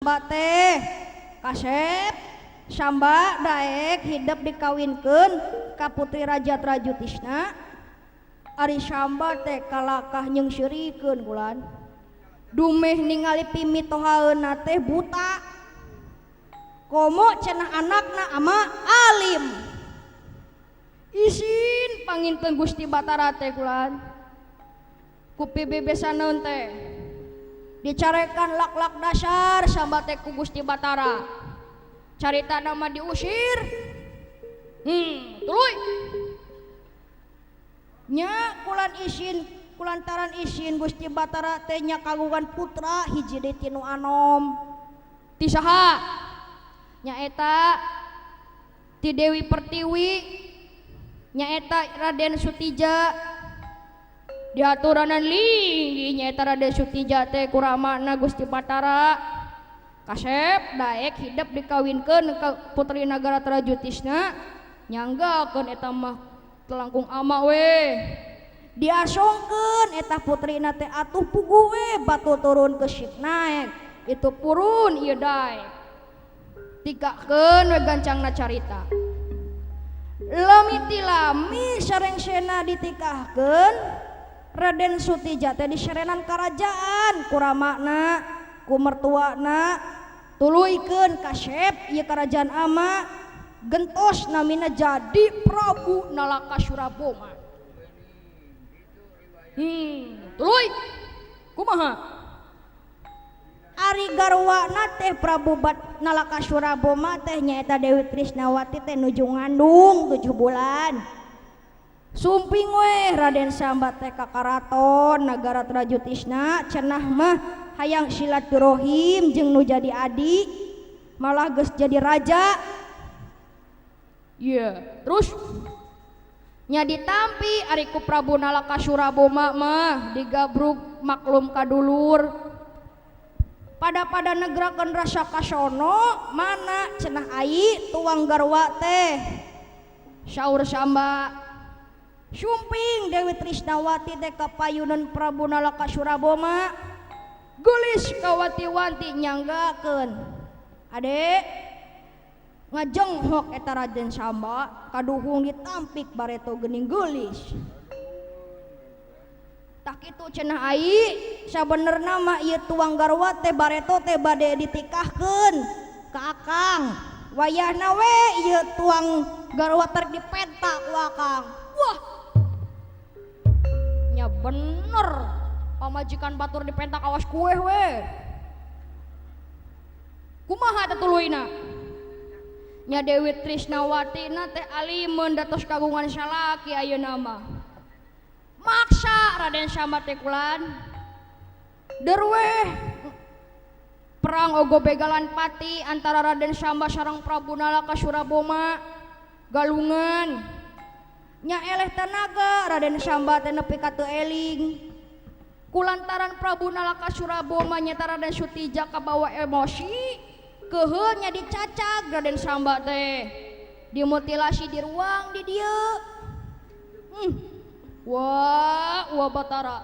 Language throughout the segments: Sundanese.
Samba teh kasep Samba daek hidep dikawinkeun ka putri Raja Trajutisna. Ari Samba teh kalakah nyeungseurikeun kulan dumeh ningali pimitohaeuna teh buta komo cenah anakna ama alim isin panginten Gusti Batara teh kulan ku pibebesaneun teh dicarekan lak-lak dasar Samba teh ku Gusti Batara carita nama diusir tuluy nya kulan isin kulantaran isin Gusti Batara teh nya kagungan putra hiji deui ti nu anom ti saha nyaeta ti Dewi Pertiwi nyaeta Raden Sutija diaturanan linggih nyaeta Raden Sutija teh kuramana Gusti Batara kasep daek hidep dikawinkeun ka putri nagara Trajutisna nyanggakeun eta mah telangkung ama we diasongkeun eta putrina teh atuh puguh we batu turun ke sik naek itu purun ieu daek tikakeun we gancangna carita lami tilami sarengsena ditikahkeun Raden Sutija teh diserenan karajaan kuramana ku mertuana tuluykeun kasep ieu karajaan ama gentos namina jadi Prabu Nalaka Suraboma. Tuluy kumaha ari garwana teh Prabu Nalaka Suraboma teh nyaeta Dewi Trisnawati teh nuju ngandung 7 bulan sumping weh Raden Samba teh ka karaton nagara Trajutisna cenah mah hayang silaturahim jeung nu jadi adi malah geus jadi raja. Iya, terus nya ditampi ari ku Prabu Nalaka Suraboma mah digabrug maklum kadulur pada-pada negrakeun rasa kasono mana cenah ai tuang garwa teh saur Samba sumping Dewi Trisnawati teh ka payunan Prabu Nalaka Suraboma geulis kawati-wanti nyanggakeun ade ngajenghok eta Raden Samba kaduhung ditampik bareto geuning geulis tah kitu cenah ai sabenerna mah ieu tuang garwa teh bareto teh bade ditikahkeun ka akang wayahna we ieu tuang garwa teh dipenta ku akang. Wah nya bener pamajikan batur dipentak awas kueh we kumaha teh tuluyna nya Dewi Trisnawati na teh alimeun datos kagungan salaki ayeuna mah maksa Raden Samba teh kulan derweh perang ogo begalan pati antara Raden Samba sareng Prabu Nalaka Suraboma galungan nya eleh tenaga Raden Samba teh nepi ka teu eling kulantaran Prabu Nalaka Suraboma nyata Raden Sutija kabawa emosi keuheul nya dicacag Raden Samba teh dimutilasi di ruang di dieu. Wah wah Batara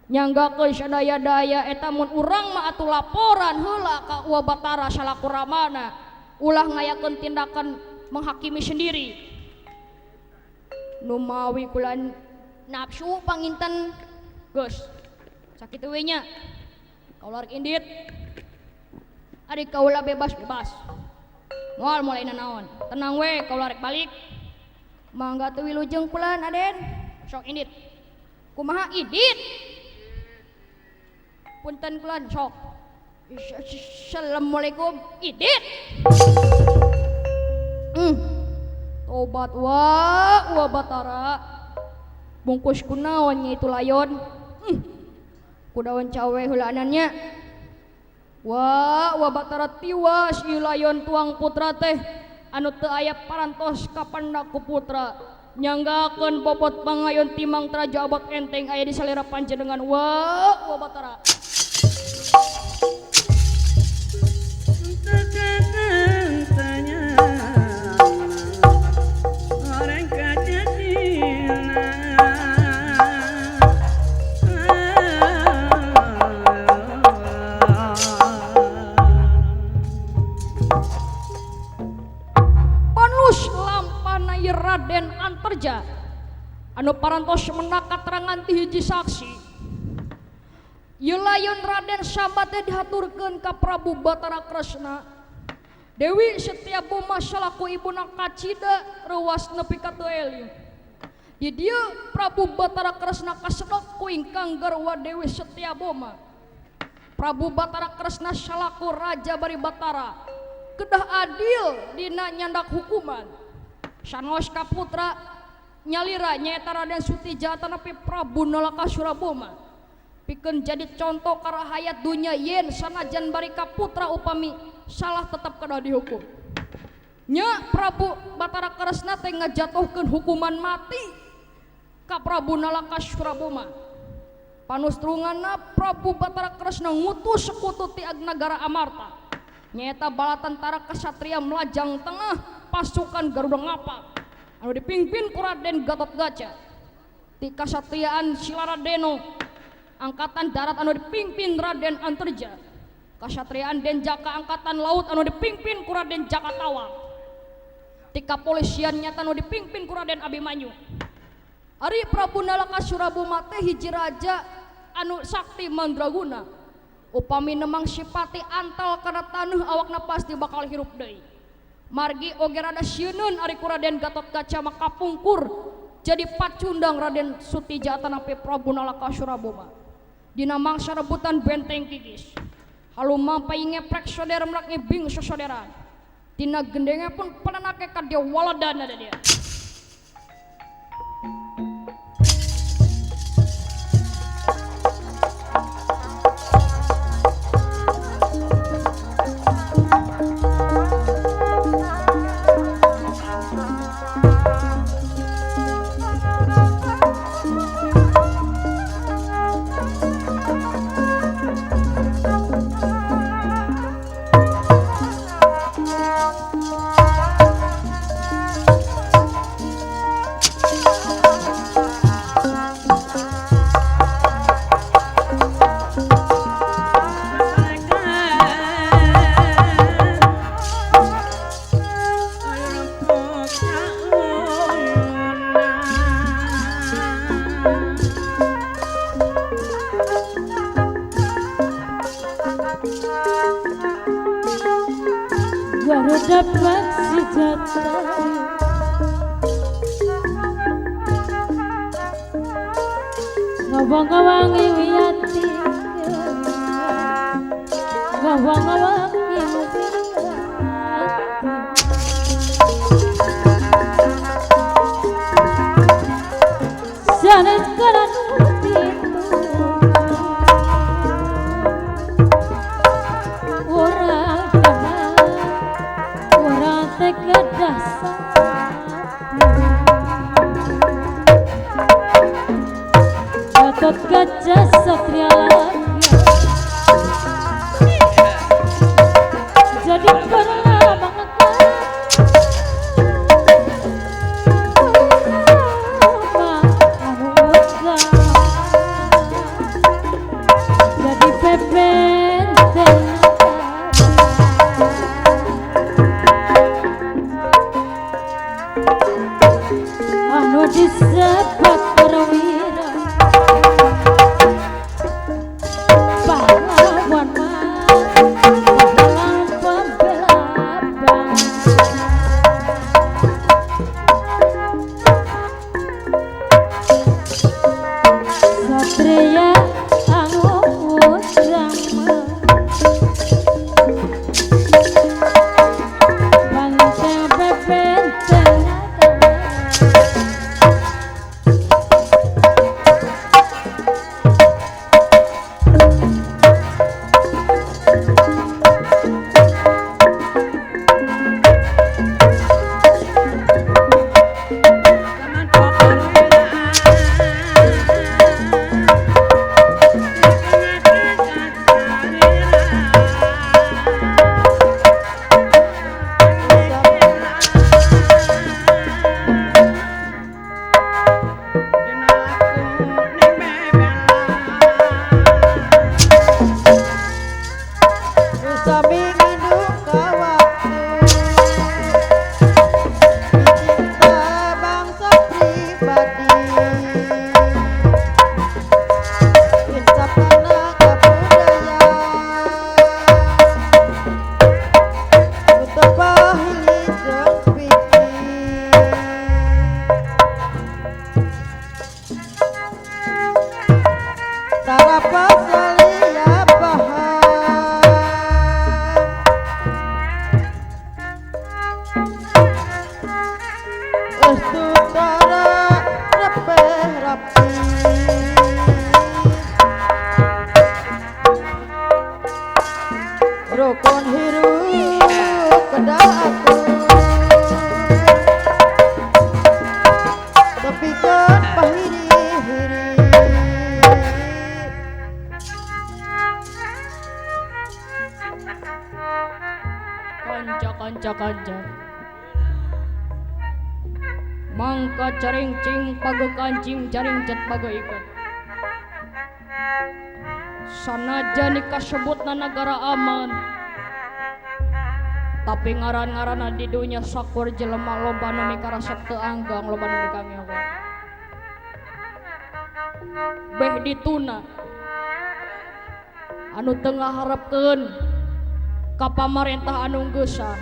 nyanggakeun sadaya-daya eta mun urang mah atuh laporan heula ka Wa Batara salaku ramana ulah ngayakeun tindakan menghakimi sendiri numawi kulan nafsu panginten geus sakitu we nya kaula rek indit ari kaula bebas-bebas moal mulai nanaon tenang we kaula rek balik mangga teu wilujeng kulan Aden sok indit kumaha indit punten kulan sok assalamualaikum indit. Tobat wa wa Batara bungkus kunaon nya itu layon kudaon cawe heulaanannya wa wa Batara tiwas ieu layon tuang putra teh anu teu aya parantos kapandak ku putra nyanggakeun bobot pangayon timang traja abot enteng aya di salira panjenengan wa wa Batara. Raden Anterja anu parantos menak katerangan ti hiji saksi. Ieu layon Raden Samba teh dihaturkeun ka Prabu Batara Kresna. Dewi Setiaboma salaku ibuna kacida reuwas nepi ka teu eling. Di dieu Prabu Batara Kresna kasedok ku ingkang garwa Dewi Setiaboma. Prabu Batara Kresna salaku raja bari Batara kedah adil dina nyandak hukuman. Sanos kaputra nyalira nyaeta Raden Sutija atanapi Prabu Nalaka Suraboma. Pikeun jadi contoh ka rahayat dunya yen sanajan bari kaputra upami salah tetap kedah dihukum. Nya Prabu Batara Kresna teh ngajatuhkeun hukuman mati ka Prabu Nalaka Suraboma. Panustrunganna Prabu Batara Kresna ngutus sekutu ti nagara Amarta nyaeta bala tentara kesatria Melajang Tengah pasukan Garuda Ngapak anu dipimpin ku Raden Gatotkaca ti kasatriaan Silaradeno angkatan darat anu dipimpin Raden Anterja, kasatriaan Denjaka angkatan laut anu dipimpin ku Raden Jakatawa, ti kapolisian nyata anu dipimpin ku Raden Abimanyu. Ari Prabu Nalaka Suraboma teh hiji raja anu sakti mandraguna. Upami nemang sipati antal kana taneuh awakna pasti bakal hirup deui. Margi oge rada sieuneun ari ku Raden Gatotkaca mah kapungkur jadi pacundang Raden Sutija atanapi Prabu Nalaka Suraboma. Dina mangsa rebutan benteng Kikis. Halumampai ngeprek saudara merak ngibing saudara. Tina gendengnya pun penanake ka dia waladan ada dia. Garuda sejati ngawang-ngawangi wiyati ngawang-ngawangi wiyati sanes karanu Gajah satria lagi jadi perlambang jadi pepenten anu disebat perwira Hirup kedah aku tepikeun pahiri-hiri. Kanca kanca kanca mangka caring cing page kancing caring cet page ikat. Sanajan kasebutna nagara aman, tapi ngaran-ngaranna di dunya sakur jelema loba nu mikarasep teu anggang, loba nu mikangewa. Beh dituna anu teu ngaharepkeun ka pamarentah anu geusah.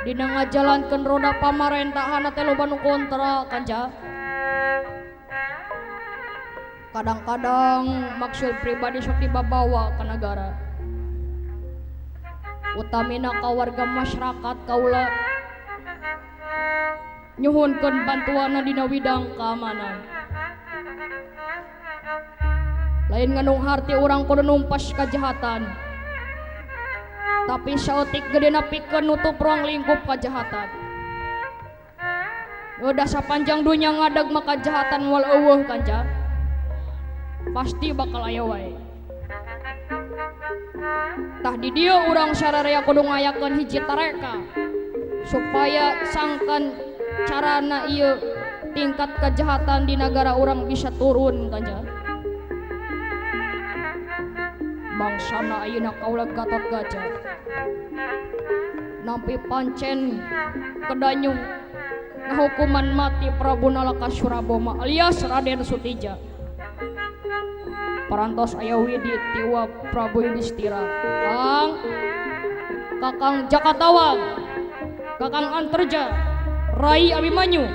Dina ngajalankeun roda pamarentahan teh loba nu kontra kanca. Kadang-kadang maksud pribadi sok dibabawa ka nagara. Utamina ka warga masyarakat kaula nyuhunkeun bantuanna dina widang keamanan. Lain nganung harti urang kudu numpas kajahatan, tapi saeutik gedena pikeun nutup ruang lingkup kajahatan. Udah sapanjang dunya ngadeg maka kajahatan moal eueuh kanca, pasti bakal aya wae. Tah di dieu urang sararea kudu ngayakeun hiji tareka supaya sangkan carana ieu tingkat kejahatan di nagara urang bisa turun kanca. Bangsana ayeuna kaula Gatot Kaca nampi pancen kedanyung ngahukuman mati Prabu Nalaka Suraboma alias Raden Sutija. Parantos aya widi tiwa Prabu Yudhistira, Kang Kakang Jakatawang, Kakang Anterja, Rai Abimanyu,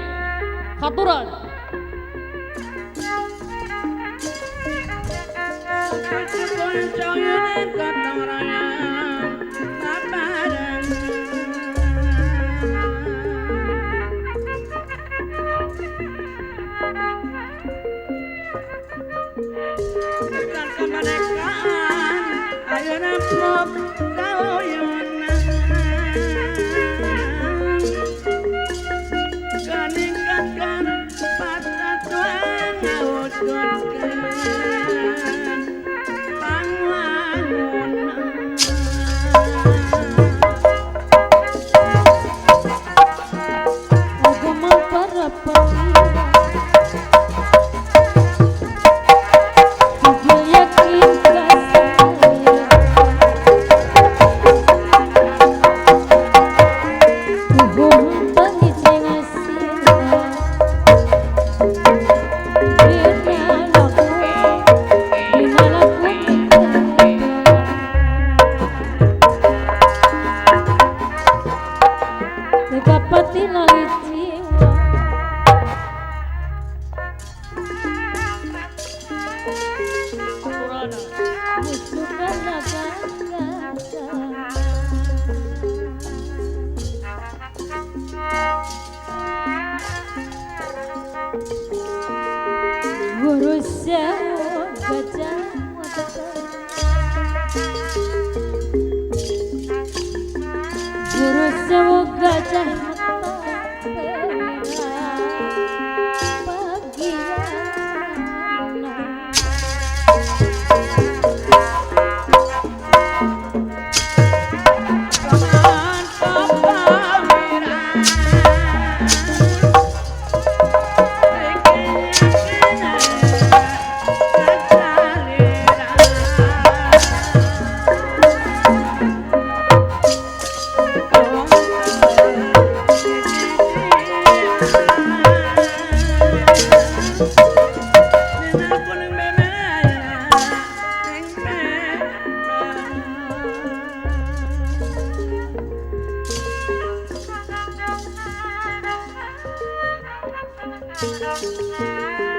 Katuran.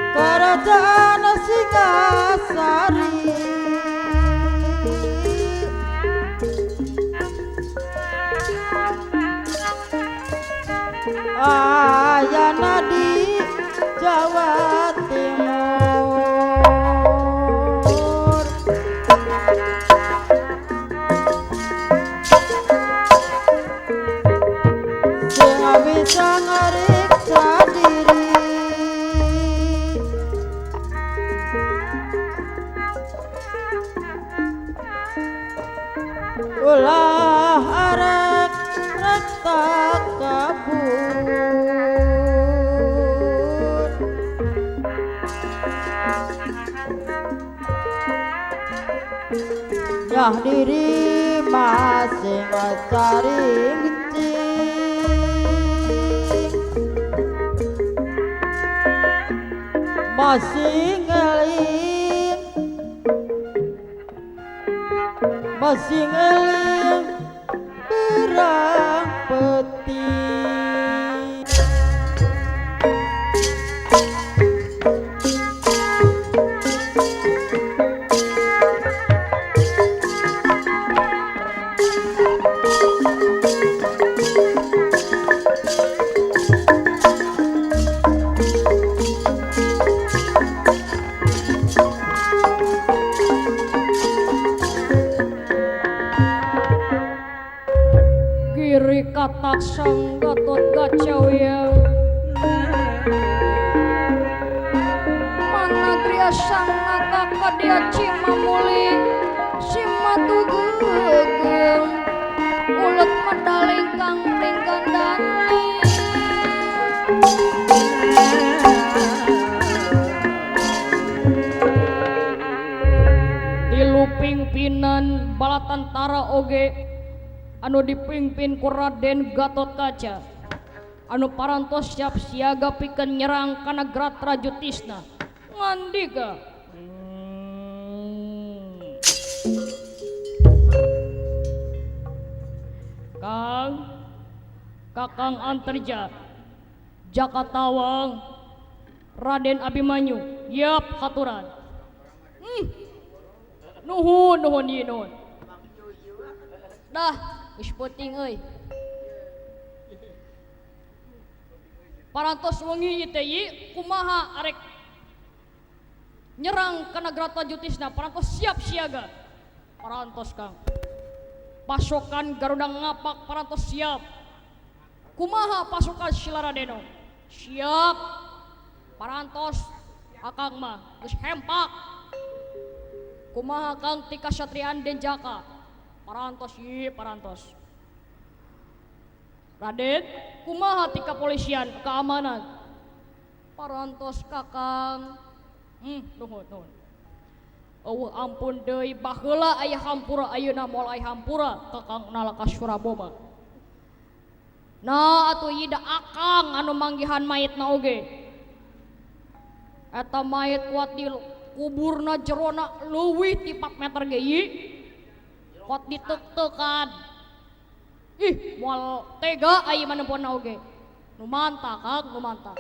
Kerajaan Singasari ayana di Jawa Timur. Bisa ngariksa diri ulah arek rek takabur nyah diri masing saring cing masing eling masing eling berang peti. Giri katak sang Gatot Kaca yang mana griya sang nata kadia Cimamuli Simatugegem ulet medaling kang tinggandani tilu pimpinan bala tentara oge anu dipimpin ku Raden Gatot Kaca anu parantos siap siaga pikeun nyerang kana Gratra Jutisna ngandika Kang Kakang Antarja Jaka Tawang Raden Abimanyu yap haturan nuhun nuhun ieu nuhun dah geus peuting euy. Parantos wengi ieu teh ieu kumaha arek nyerang kana Grata Jutisna parantos siap siaga. Parantos Kang. Pasukan Garuda ngapak parantos siap. Kumaha pasukan Silaradeno? Siap. Parantos akang mah geus hempak. Kumaha Kang ti kasatrian Den Jaka? Parantos ieu parantos. Raden, kumaha ti kepolisian keamanan? Parantos Kakang. Nuhun nuhun. Eueuh ampun deui baheula aya hampura ayeuna moal aya hampura Kakang Nalaka Suraboma. Nah atuh ieu da akang anu manggihan mayitna oge. Eta mayit kuat di kuburna jerona leuwih ti 4 meter ge ieu. Kot ditek-tekan. Ih, moal tega aya manempona oge. Nu mantap Kang, nu mantap.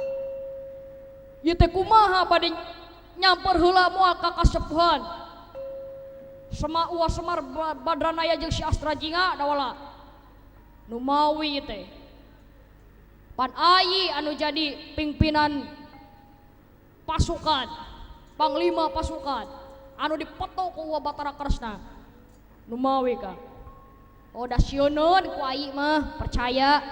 Ieu teh kumaha bade nyamper heula moal ka kasepuhan. Sema uwa Semar Badranaya jeung si Astra Jingga dawala. Nu mawi ieu teh. Pan ayi anu jadi pimpinan pasukan, panglima pasukan anu dipeto ku Uwa Batara Kresna. Numawi Kang. Oh da sieuneun ku ayi mah percaya.